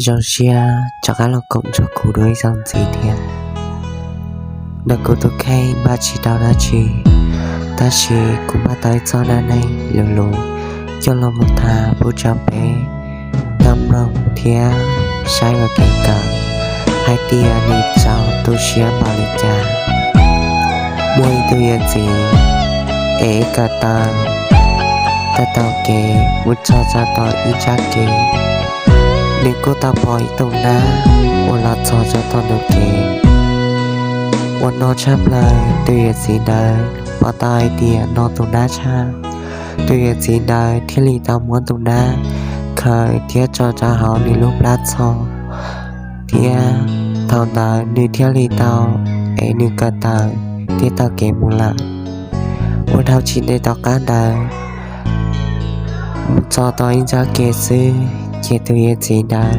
Zoo siab rov qab los koom nrog kuv dua ib zaug ntxiv thiab. Ntawm kuv tus kheej npaj tsis tau dab tsi, tab sis kuv npaj tau ib txoj dab neeg luv luv coj los mus tham pub rau peb tau mloog thiab saib ua kev kawm hais tias nws txaus tu siab npaum li cas. Muaj ib tug yawm txiv es ib kawm tawv tau taug kev mus txog txog tom ib nrab kev, nws kuj tau pom ib tug nab uas los txog rau tom ntug kev uas no tshaj plaws. Tus yawm txiv ntawd pom tau hais tias no tus nab tshaj, tus yawm txiv ntawd thiaj li tau muab tus nab khaws thiab tso rau hauv nws lub plab txhoj, thiab thaum ntawd nws thiaj li tau ev nws kawm tawv thiab taug kev mus lawm. Ua dhau tsis ntev tom qab ntawd mus txog tau ib nrab kev xwb ces tus yawm txiv ntawd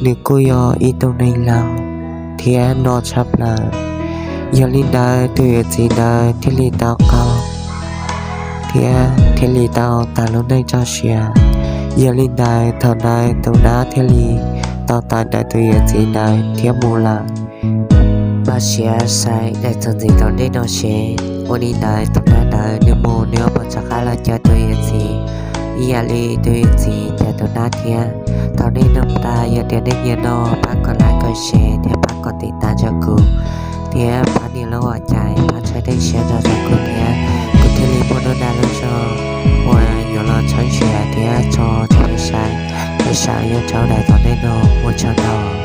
nws kuj yog ib tug neeg laus thiab no tshaj plaws. Yog li ntawd tus yawm txiv ntawd thiaj li tau qaug thiab thiaj li tau tas lub neej txoj sia. Yog li ntawd thaum ntawd tus nab thiaj li tau tawm ntawm tus yawm txiv ntawd thiab mus lawm. Npaj siab saib daim txuas ntxiv tom ntej no seb ua li ntawd tus nab ntawd nws mus nws yuav puas rov qab los caw tus yawm txiv ib yam li tus yawm txiv caw tus nab thiab. Thaum nej mloog tas yog tias nej nyiam no pab kom like kom share thiab pab kom tiv tas rau kuv thiab pab nias lub hauv cai pab tshawb siab nrog rau kuv thiab kuv thiaj li muaj dua dag lub zog uas yuav los tshawb nrhiav thiab tso rau peb saib. Peb sawv daws nyob rau daim tom ntej no, ua tsaug ntau.